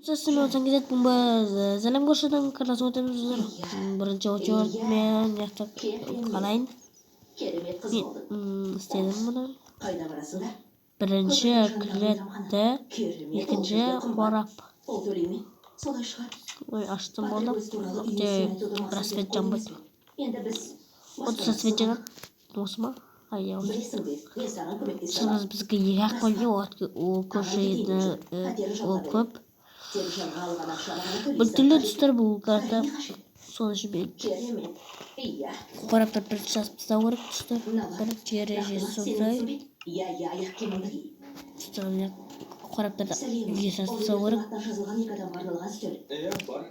Сәлем кететін біз сәлем көршінің картасын өтеміз. Бірінші очередь мен мына қарайын. Керемет қыз Мен болдың. Істедім бұны. Қайда барасың да? Бірінші клетті, Керемет. екінші қорап. Ол төлей ме? Солай шығар. Ой, аштым Патрик оны. өз туралы Өте үйіне сен айтуды мақсат рассвет етіп жанбайды. қойды емес пе? Енді біз Вот рассвет жанады. Осы ма? Ай, иә, осы. Білесің бе, мен саған көмектесе Біз аламын. бізге екі ақ қойды, ол көрші енді ол көп. Тек жалға алған ақшаны ғана төлейсің. Біртүрлі түстер бұл карта. Не қажет? Сол үшін мен Керемет. Иә. қораптар бірінші жазып тастау керек түсті. Мына Бірінші ережесі Сен сондай. түсінбе? Иә, иә, аяқ киіміңді ки. Түсті міне қораптарды Сәлем. үйге жазып тастау Оливердің керек. атына жазылған екі адамға арналған үстел. Иә, бар.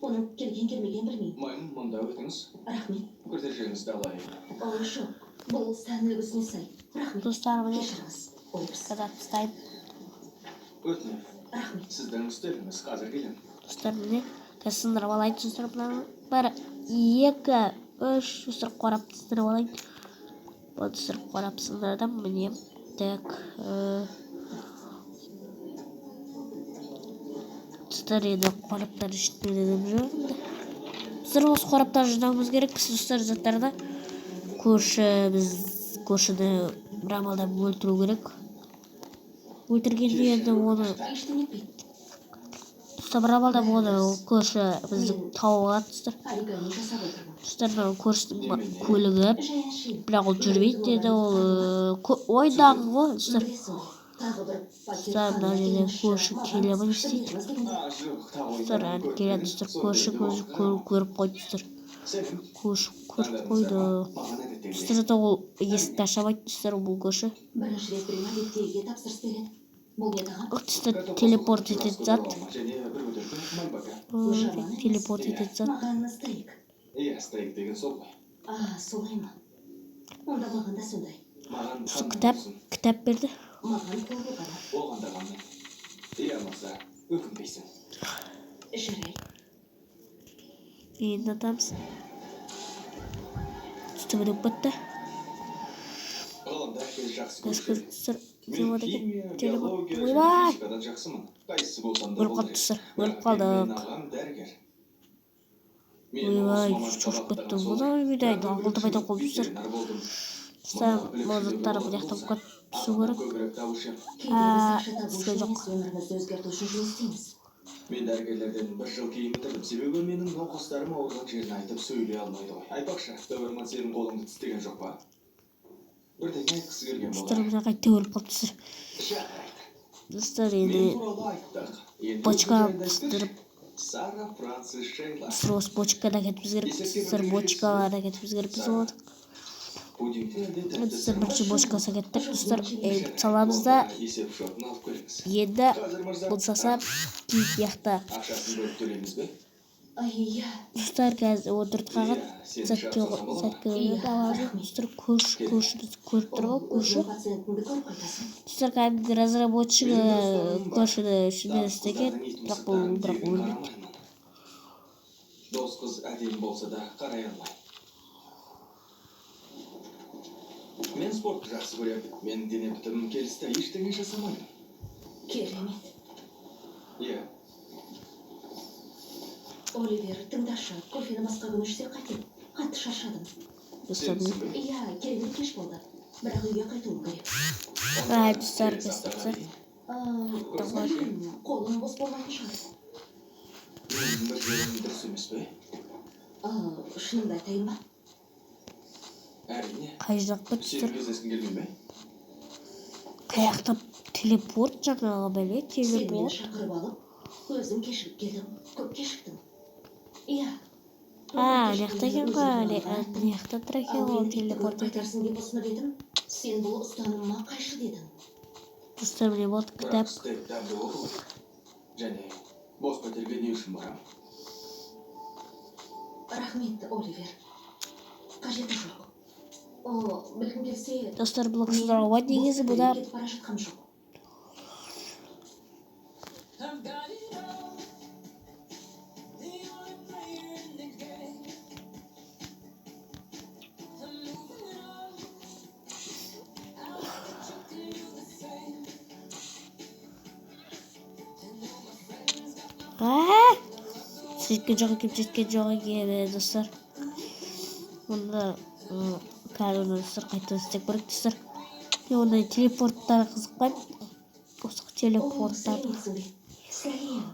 Оның келген келмеген білмеймін. Маймын, мұнда өтіңіз. Рахмет. Күртешеңізді алайын. Ол жоқ. Бұл сән үлгісіне сай. Рахмет. Достар, міне Кешіріңіз. Упс. қазір тастаймын. Өтінемін. Рахмет. Сіздің үстеліңіз қазір келемін. Достар, міне қазір сындырып алайын. Достар, мынаны бір, екі, үш, достар, қорапты сындырып алайын. Вот, достар, қорап сындырдым, міне. Так, достар, енді қораптар ішінде жүр. Достар, осы қораптарды жинауымыз керек біз, достар, заттарды. Көрші, біз көршіні бір амалдап өлтіру керек. Өлтіргенде енді оны Ештеңе етпейді. достар, бір амалдап оны көрші бізді тауып алады, достар. Оригами жасап отырмын. Достар, мынау көршінің көлігі, Жай әшейін. бірақ ол жүрмейді деді ол, ойдағы ғой, достар. Білесің ғой, тағы бір пакет Достар, мына қандай жерде келіңізші, көрші маған келе ме, не қысты істейді? беріңіз дегендей. А, жоқ, тағы Достар, ойнап әлі келеді, көрмедім. достар, Сол көрші жерде көзі уақыт көріп қойды, достар. Сәлем. Көрші көріп Таңдадыңыздар қойды. ма? Маған әдеттегідей. Достар, зато ол есікті аша алмайды, достар, бұл көрші. Бірінші рет прима әдеттегіге тапсырыс береді. Бұл не тағам? Ық, достар, Картоп телепорт қосылған ететін жас зат. көке алма және бір бөтелке мальбака. Жаман емес. Телепорт ететін зат. Маған стейк. Иә, стейк деген сол ғой. А, солай ма? Онда маған да сондай. Маған Достар, қандай кітап, болсын? кітап берді. Маған қол бұлғады. Оған да қандай. Иә, мырза, өкінбейсің. Жарайды. Енді атамыз. Түсті біліп кетті. Ғылымда әкелі жақсы Қазір көрші. достар, не Мен болады екен? химия, Телепорт. биология және Ойбай! физикадан жақсымын. Қайсысы болсам да Өліп болар қалды, еді. достар, өліп Бірақ менің қалдық. ағам дәрігер. Мен осы Ойбай, мамандыққа шошып бағыттаған кеттім. сол. Бұдан үйде Бірақ аңғылтып айта білікші қалды, достар. ветеринар болдым. Достар, Мұны мына білікшілеу заттары болатын бұл жақтан болса, көп түсу ағамнан керек. көбірек табушы едім. Кейде біз А, ақша табу түскен үшін жоқ. емес, өмірімізді өзгерту үшін жұмыс істейміз. Мен дәрігерлерден бір жыл кейін бітірдім. Себебі менің науқастарым ауырған жерін айтып сөйлей алмайды ғой. Айтпақшы, доберман сенің қолыңды тістеген жоқ па? Бірдеңе айтқысы келген Достар, болар. мына қайта өліп қалды, достар. Жарайды. Достар, Мен енді туралы айттық. Енді бочка өзің жайында айтып пістіріп, берші. Сара Франсис Шейла. достар, осы бочкада кетуіміз керек. Достар, бочкаларда кетуіміз керек біз болады. Пудингті әлде тәтті Достар, сырма? бірінші бочкасы кеттік, достар, Жарайды, саламыз да, онда есеп шотын алып келіңіз. енді Қазір мырза. бұл салса, кейін жақта. Ақшасын бөліп төлейміз бе? Ай, иә. Достар, қазір 14 қағат Иә, сен сәтке шарт салсам бола ма? сәтке аламыз. Достар, көрші, көрші бізді көріп тұр ғой, көрші. Өзіңнің пациентіңді көріп қайтасың. Достар, кәдімгі разработчик Менің достарым бар. көршіні ішінде Даңқ істеген, қыздардың ит бірақ бұл мысықтарын бірақ тегін өлмейді. қарамаймын. Дос қыз әдемі болса да қарай алмаймын. Мен спортты жақсы көремін. Менің дене бітімім келісті, ештеңе жасамаймын. Керемет. Иә, Оливер, тыңдашы, кофені басқа күні ішсек қайтеді. Қатты шаршадым. Достар, сенсің бе? Иә, керемет кеш болды. Бірақ үйге қайтуым керек. Ай, достар, Келесі біз аптаға достар. дейін. Білмеймін, қолым бос болмайтын шығар. Менің бір жерім дұрыс емес пе? Шынымды айтайын ба? Әрине. Қай жақ па, Сен достар? кездескің келмей ме? Қай жақта телепорт жаңағы бәле, Сен мені телепорт. шақырып алып, өзің кешігіп келдің. Көп кешіктің. Иә. А, мына жақта екен ғой, мына жақта тұр екен Ал ғой мен итті көріп телепорт. қайтарсың деп ұсынып едім. Сен бұл ұстанымыма қайшы дедің. Достар, міне болды Бірақ кітап. стейк дәмді болды ғой. Және бос пәтерге не үшін барамын? Рахмет, Оливер. Қажеті жоқ. О, білгің келсе, Достар, блок мен сындыруға болады бос негізі бұда. пәтерге кетіп бара жатқам жоқ. I've got it all. The only player in the game. I'm moving on. I hope that you can do the same. And all my friends got Жеткен жоқ екен, жеткен жоқ екен, достар. Онда қазір оны, достар, қайтадан істеп көрейік, достар. Мен ондай телепорттарға қызықпаймын. Осы О, телепорттар. Сәлеметсің бе? Сәлем.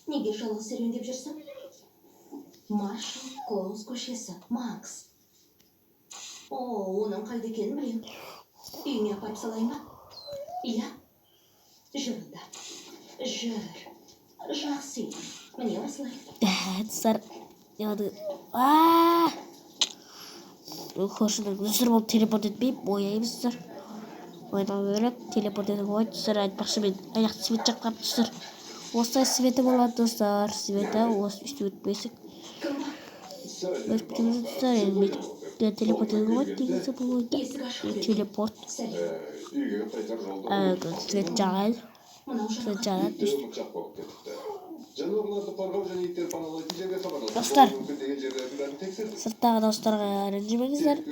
Неге жалғыз серуендеп жүрсің? Маршал Клоуз көшесі, Макс. О, оның қайда екенін білем. Үйіңе апарып салайын ба? Иә. Жүр онда. Жүр. Жақсы үй. Міне осылай. Достар, яғни көршінің, достар, болып телепорт етпей бояймыз, достар. Ойнау керек, телепорт етуге болмайды, достар. Айтпақшы, мен аяқты свет жаққанмын, достар. Осылай светі болады, достар, светі осы өйстіп өтпесек Кім бар? өтіп кетеміз, достар. Енді бүйтіп телепорт етуге болады негізі бұл ойында. Есік ашық деді. Телепорт. Сәлем. Үйге қайтар жолда Свет жағады, Мынау свет жарақат. жағады. Иттер ұмытшақ болып кетіпті. Жануарларды қорғау және иттер паналайтын жерге хабарласып, Достар. болуы мүмкін деген жерлердің бәрін тексердік. Сырттағы дауыстарға ренжімеңіздер. Тек,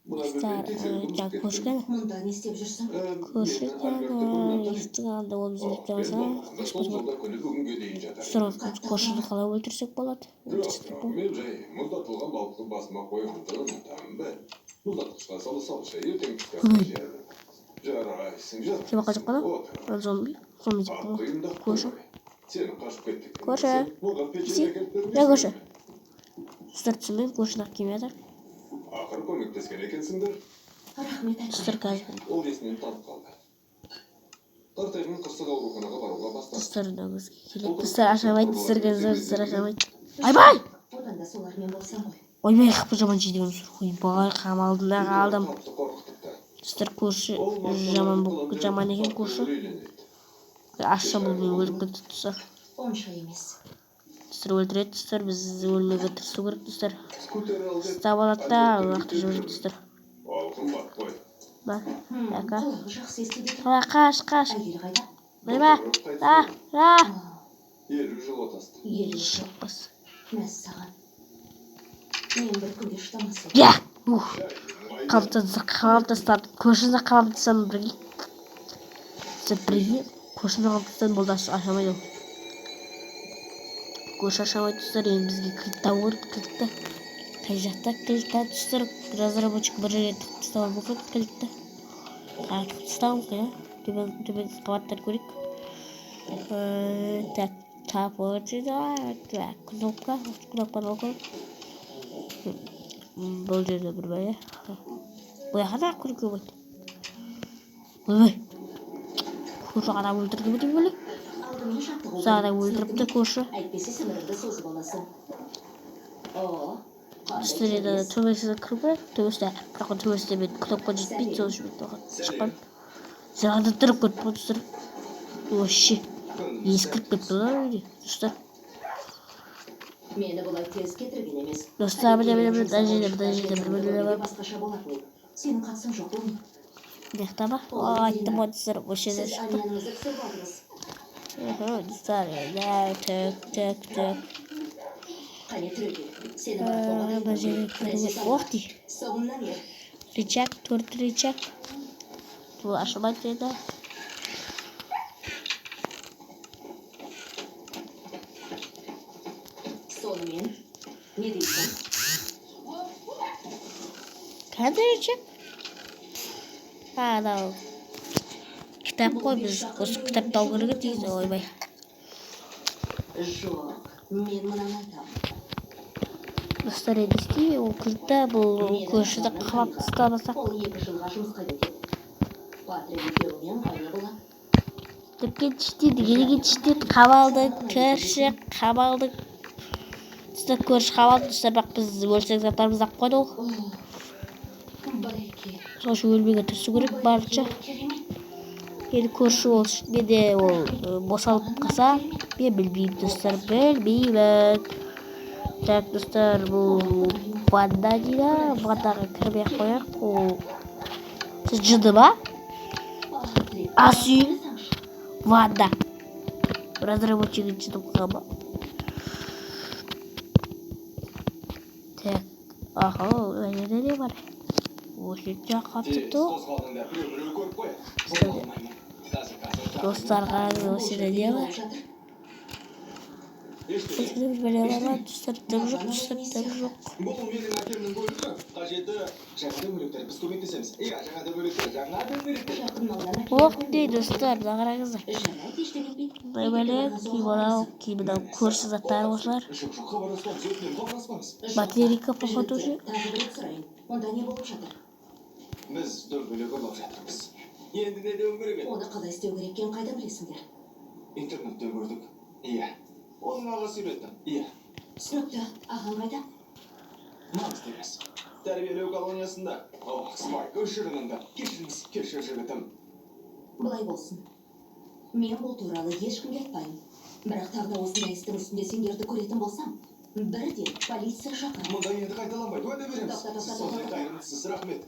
мына Достар, бөлмені тексеруді жаңа ұмытып көрші кеттім. кәні. Мұнда не істеп жүрсің? Көрші Мен Альбертті кәні, бұрыннан танимын. есіктің алдында ол бізді Ох, өлтіре мен алса, болмағанда сол жолда күні бүгінге дейін жатар достар, едім. көршіні қалай өлтірсек болады? Жоқ, Өлтірсек жоқ, болады. мен жай мұздатылған балықты басыма қойғанды ұмытамын бе. Мұздатқышқа сала салшы, ертең түске Ой. жермін. Жарайсың, жарайсың. Сен баққа жоқ қана? Отыр. Зомби, зомби деп Қатты қой. ұйымдап Көрші. қой. Сені қашып кетті екен Көрші. десем, оған печенье Сен- әкеліп Не бермейсің көрші? бе? Достар, түсінбеймін, көршіні ақ келмей жатыр. Ақыры көмектескен екенсіңдер. Рахмет айтпай. Достар, қазір Ол есінен танып қалды. Қартайған қырсық ауруханаға баруға бас тартты. достар мына бізге келеді. Достар, аша алмайды, достар, қазір достар аша алмайды. Ойбай! Одан да солармен болсам ғой. Ойбай, қапы жаман жейді екен. Ойбай, қамалдым да қалдым. Қатты қорқытыпты. Достар, көрші Ол жаман маршалдардың болып, жаман екен көрші. үрейленеді. Ашса бұл мені өліп кетеді, достар. Онша емес. Достар, өлтіреді, достар, біз өлмеуге тырысу керек, достар. Скутер ал деп Ұстап алады да, Альбертті лақтырып жібереді, итеріп достар. Ал қымбат қой. Ба, Әка. Құлағы жақсы естиді екен. Давай, қаш, қаш. Әйелі қайда? Ойбай. Былтыр қайтыс А, болды. а. 50 жыл отасты. 50 жыл. Шықпас. Мәссаған. Мен бір күнге шыдамас едім. Я! Ух. Жай, Қамап тастадым, қамап тастадым. Көршіні қамап тастадым, бірге. Достар, бірге көршіні қамап тастадым, болды, аша алмайды ол. Көрші аша алмайды, достар, енді бізге кілт табу керек, кілтті. Қай жақта кілт, достар? Разработчик бір жерге тығып тастауы мүмкін кілтті. Тағы тығып тастауы мүмкін, иә? Төмен, төмен қабаттар көрейік. Так, тап так, кнопка, кнопканы алып көрейік. Бұл жерде бір бәле. Бұл жаққа да көруге болады. Ойбай. Көрші адам өлтірді ме деп ойлаймын. Алдымен жаттығу Осы адам керек. өлтіріпті Түсінікті ме? көрші. Әйтпесе сіміріңді созып аласың. О, қандай Достар, енді керемет. төбесіне кіру керек. Төбесіне, бірақ ол төбесіне мен кнопка жетпейді, сол үшін мен оған шықпаймын. Жаңадан тұрып кетті ғой, достар. Вообще ескіріп кетті ғой үйде, достар. Мені бұлай тез кетірген емес. Достар, міне, міне, міне, мына жерде, мына Мына жерде бір бөлме бар. Басқаша болатын еді. Сенің қатысың жоқ бұл. Мына жақта ма? О, айттым ғой, достар, осы жерден Сіз шықты. Аняныңызды түсіріп алдыңыз. Достар, да, так, так, так. Қане түрегел. Сені марафонға Мына жерге дайындау керек. кіру керек. Принцесса Ох ты. Соңынан ер. Рычаг, төрт рычаг. Бұл ашылмайды енді. Сонымен не дейсің? Қандай рычаг? Анау кітап қой, біз осы кітапты алу керек еді негізі. Ойбай. Жоқ, мен мынаны айтамын. Достар, енді істеймін ол кілтті, бұл Мені көршіді бағланның қамап тарихы. тастамасақ Ол 2 жылға жұмысқа кетеді. Патрик екеуіңнен қайда болады? деп кетішті, неге кетішті? Қамалды көрші, қамалды, достар, көрші қамалды, достар. Бірақ біз өлсек, заттарымызды алып қойды ол. О, бәреке. Сол үшін өлмеуге тырысу керек барынша. Керемет. Енді көрші ол шынымен де ол босалып қалса, мен білмеймін, достар, білмеймін. Так, достар, бұл ванна дейді. Ваннаға кірмей ақ қояйық. Ол сіз жынды ма? Патрик, Ас үй. қарасаңшы. Ванна разработчигі жынды қойған ба? Так, аха, мына жерде не бар? Осы жаққа Тез түсті. қозғалыңдар, біреу біреу көріп қояды. Бола алмаймын. Қазір, қазір. Достар, қараңыз, осы жерде не Не бар? болып жатыр? Ештеңе. Бұл жерде бір бәле бар, достар, дым жоқ, достар, дым жоқ. Бұл менің әкемнің көлігі. Қажеті жаңа дөңгелектер. Біз көмектесеміз. Иә, жаңа дөңгелектер, жаңа дөңгелектер. Жақын маңнан әкеле Ох қоймаймын. дей, достар, мына қараңыздар. Жарайды, ештеңе етпейді. Мындай бәле, киім анау, киім мынау, көрші заттары осылар. Жоқ, жоқ, хабарласпаңыз, өтінемін, хабарласпаңыз. Жоқ, Батарейка, походу, жігіттер, уже. Тағы бір рет сұрайын. Онда не болып жатыр? Біз дөңгелек ұрлап жатырмыз. Енді не деуім керек еді? Оны қалай істеу керек екенін қайдан білесіңдер? Интернеттен көрдік. Иә. Оның ағасы үйретті. Иә. Түсінікті. Ағаң қайда? Маңызды емес. Тәрбиелеу колониясында. Ох, Спайк, өшір үніңді. Кешіріңіз, кешір жігітім. Былай болсын. Мен бұл туралы ешкімге айтпаймын. Бірақ тағы да осындай істің үстінде сендерді көретін болсам, бірден полиция шақырамын. Мұнда енді қайталанбайды, уәде береміз. Тоқта, тоқта, Сіз сондай тоқта. қайырымдысыз, рахмет.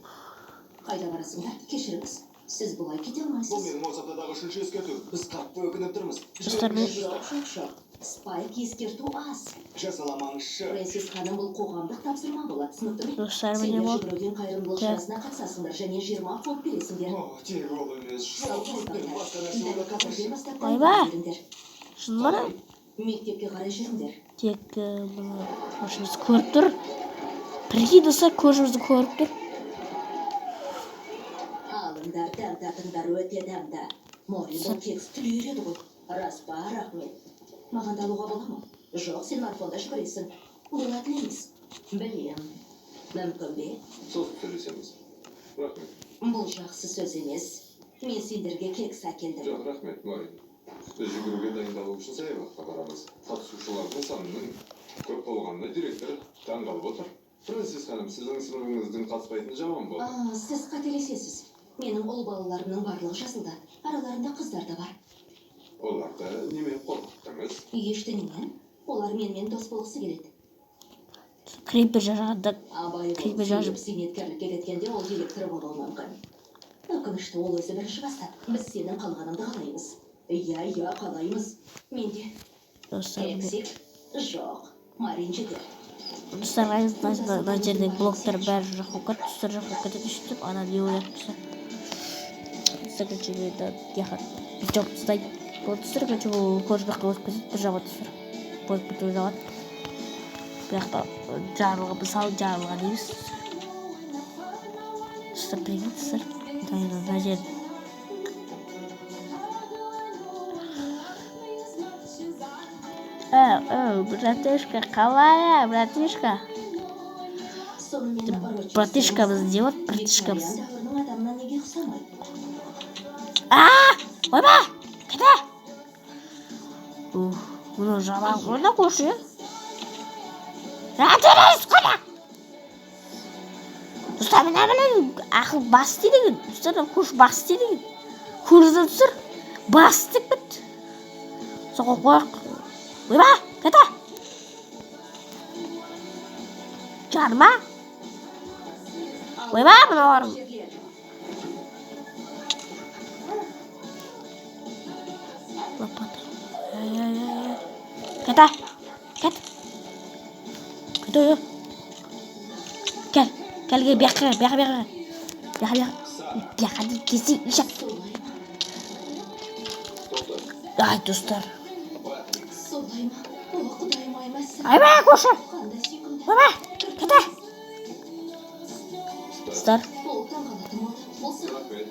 Қайда барасыңдар? Кешіріңіз. Сіз бұлай кете Бұл алмайсыз. менің осы аптадағы үшінші ескерту. Біз қатты өкініп тұрмыз. Достар, мен- Жоқ, жоқ, жоқ. Спайк, ескерту аз. Жазаламаңызшы. Фрэнсис ханым, бұл қоғамдық тапсырма болады, түсінікті ме? Достар, міне Сендер болды. жүгіруден қайырымдылық Так. шарасына қатысасыңдар және 20 фунт бересіңдер. О, тек ол емес. Сау Жоқ, өтінемін, басқа нәрсе Дәл ойлап қазірден таппашы. бастап Ойбай! дайындала беріңдер. Шын ба? Мектепке қарай жүріңдер. Тек мына көршіміз көріп тұр. Прикинь, достар, көршімізді көріп тұр. Алыңдар, дәм татыңдар, өте дәмді. Мори, бұл кекс түлей еді ғой. Рас па? Рахмет. Маған да алуға бола ма? Жоқ, сен марафонда жүгіресің. Бұл әділ емес. Білем. Мүмкін бе? Сосын сөйлесеміз. Рахмет. Бұл жақсы сөз емес. Мен сендерге кекс әкелдім. Жоқ, рахмет, Морин. Біз жүгіруге дайындалу үшін саябаққа барамыз. Қатысушылардың санының көп болғанына директор таң қалып отыр. Фрэнсис ханым, сіздің сыныбыңыздың қатыспайтыны жаман болды. А, сіз қателесесіз. Менің ұл балаларымның барлығы жазылды. Араларында қыздар да бар. Оларды немен қорқыттыңыз? Ештеңемен. Олар менімен дос болғысы келеді. Крипер жарағанда Абай болып Крипер жазып. сөйлеп зейнеткерлікке кеткенде ол директор болуы мүмкін. Өкінішті, ол өзі бірінші бастады. Біз сенің қалғаныңды қалаймыз. Иә, иә, қалаймыз. Менде Достар, міне. кексик жоқ. Марин жетер. Достар, қараңыз, мына жердегі блоктар бәрі жоқ болып кетті, достар, жоқ болып кетеді. Сөйтіп ана не ойлап тұрса. Достар, короче, мына жаққа жауып тастайды. Болды, достар, короче, бұл көрші жаққа өтіп кетеді, бір жабады, достар. Қойып кетуге жабады. Бұл жақта жарылған, мысалы, жарылған емес. Достар, прикинь, достар. Мына жер. Әу, әу, братишка, қалай, братишка? Сонымен Рочестер Братишкамыз мырза, не вот, братишкамыз? Викториан дәуірінің адамына неге ұқсамайды? А! Ойбай! Қайда? Ух, мұны жаман ғой да көрші. Радио қана! Достар, мына міне ақыл бас істейді екен. Достар, мына көрші бас істейді екен. Көрдіңіздер, достар? Бас істеп кетті. Соған қояйық. Ойбай! Қайда? Жарма? Ойбай, мыналар. Жерлер. Лопата. Ай, ай, ай, ай. Қайда? Кет. Қайда? Ой? Кел. Кел, кел, бұяққа, бұяққа, бұяққа. Бұяққа, бұяққа. Бұяққа дейін келсей, ишак. Солай ма? Тоқта. Ай, достар. Солай ма? О, құдайым ай, мәссаған. Ойбай, көрші. Қандай сүйкімді. Ойбай, қайда? Достар, Ол таңғалатын болды. Бұл саған. Рахмет.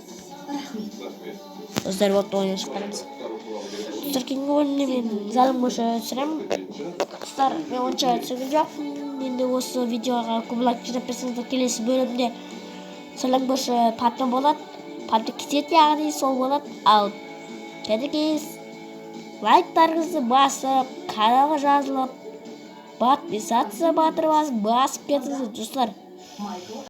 Рахмет. Рахмет. Достар, вот ойын шығарамыз. Құтқарушылар керек. Достар, кейінгі бөлімде мен залым көрші түсіремін. Достар, мен онша түсірген жоқпын. Енді осы видеоға көп лайк жинап берсеңіздер, келесі бөлімде залым көрші патон болады. Патон кетеді, яғни сол болады. Ал кәдекес лайктарыңызды басып, каналға жазылып, подписаться батырмасын басып кетіңіздер, достар. Майкл.